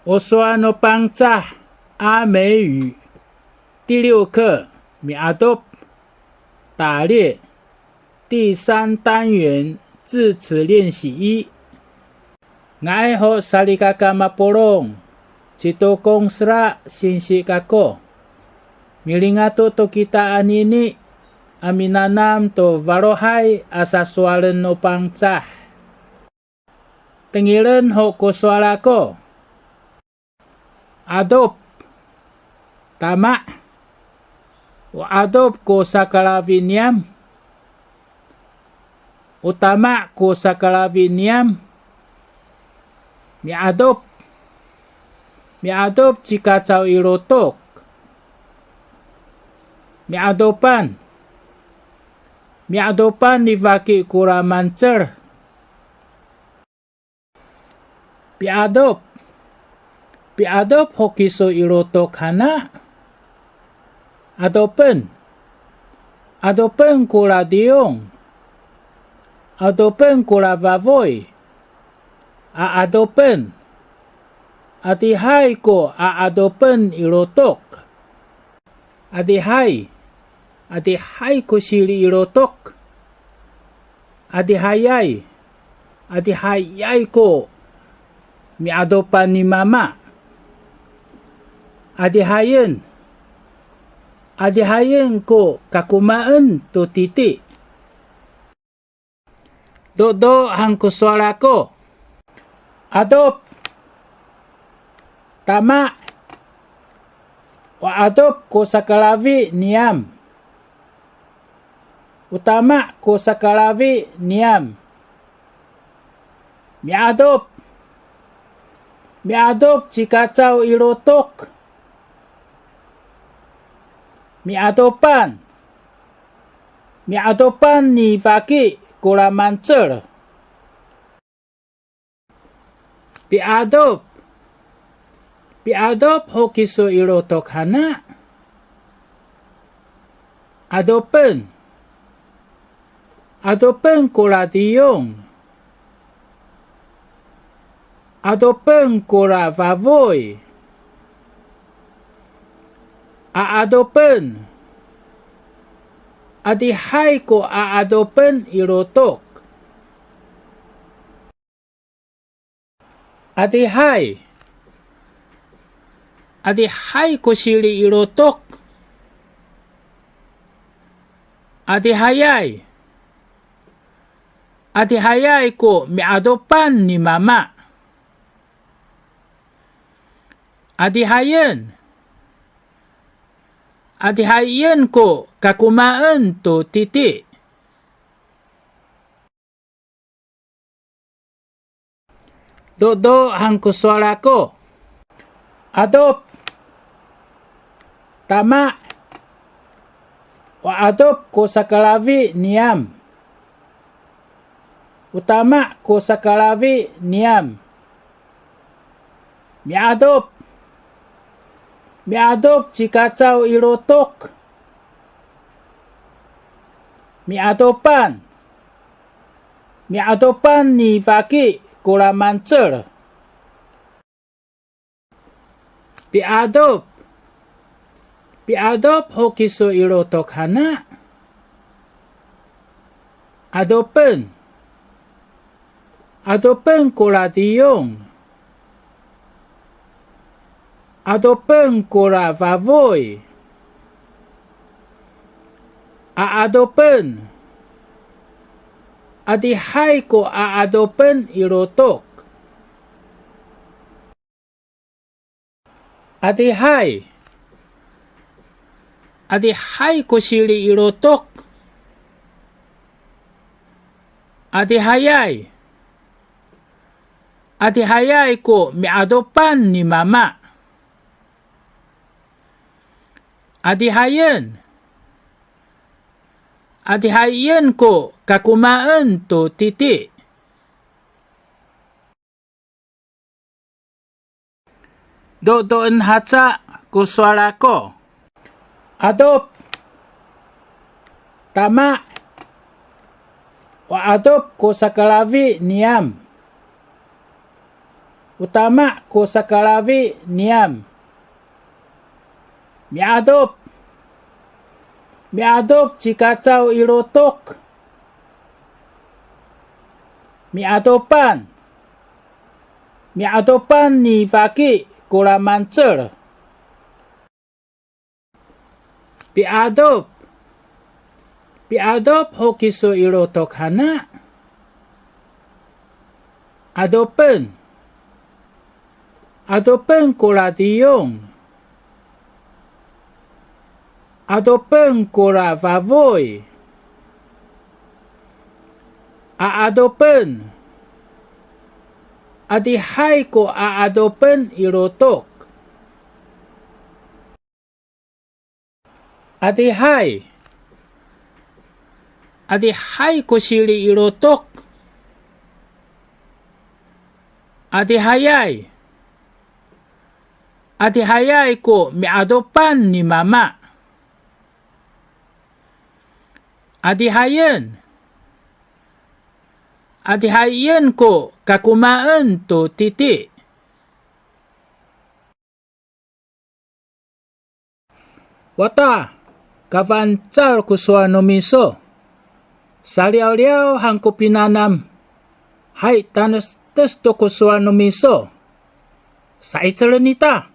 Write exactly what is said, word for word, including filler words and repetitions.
O sowal no Pangcah a 美语第六课 mi'adop, 打猎, 第三单元字词练习一. Nga'ay ho salikaka mapolong, ci Tokong Sera singsi kako. Milingato to kita anini a minanam to falohay a sasowalen no Pangcah. Tengilen ho ko sowal ako. Adop. Tama'. O adop ko sakalafi niyam. O tama' ko sakalafi niyam. Mi'adop. Mi'adop ci Kacaw i lotok. Mi'adopan. Mi'adopan ni faki kora mancel. Pi'adop. Pi'adop ho kiso i lotok hana. Adopen. Adopen ko ladiyong. Adopen ko lafafoy. A'adopen. Adihay ko a'adopen i lotok. Adihay. Adihay ko sili i lotok. Adihayay. Adihayay ko mi'adopan ni mama. Adihayen. Adihayen ko kakomaen to titi. Dodo han ko sowal ako. Adop. Tama'. O adop ko sakalafi niyam. O tama' ko sakalafi niyam. Mi'adop. Mi'adop ci Kacaw i lotok. Mi'adopan. Mi'adopan ni faki kora mancel. Pi'adop. Pi'adop ho kiso i lotok hana. Adopen. Adopen ko ladiyong. Adopen ko lafafoy. A'adopen. Adihay ko a'adopen i lotok. Adihay. Adihay ko sili i lotok. Adihayay. Adihayay ko mi'adopan ni mama. Adihayen. Adihayen ko kakomaen to titi. Dodo han ko sowal ako. Adop. Tama'. O adop ko sakalafi niyam. O tama' ko sakalafi niyam. Mi'adop. Mi'adop ci Kacaw i lotok. Mi'adopan. Mi'adopan ni faki kora mancel. Pi'adop. Pi'adop ho kiso i lotok hana. Adopen. Adopen ko ladiyong. Adopen ko lafafoy. A'adopen. Adihay ko a'adopen i lotok. Adihay. Adihay ko sili i lotok. Adihayay. Adihayay ko mi'adopan ni mama. Adihayen. Adihayen ko kakomaen to titi. Dodoen haca ko sowal ako. Adop. Tama. O adop ko sakalafi niyam. O tama' ko sakalafi niyam. Mi'adop. Mi'adop ci Kacaw i lotok. Mi'adopan. Mi'adopan ni faki ko lamancel. Pi'adop. Pi'adop ho kiso i lotok hana. Adopen. Adopen ko ladiyong. Adopen ko lafafoy. A'adopen. Adihay ko a'adopen i lotok. Adihay. Adihay ko sili i lotok. Adihayay. Adihayay ko mi'adopan ni mama. Adihayen. Adihayen ko kakomaen to titi. Wata, kafangcal ko sowal no miso. Saliyawliyaw han ko pinanam. Hay, tanestes to ko sowal no miso. Sa'icelen ita.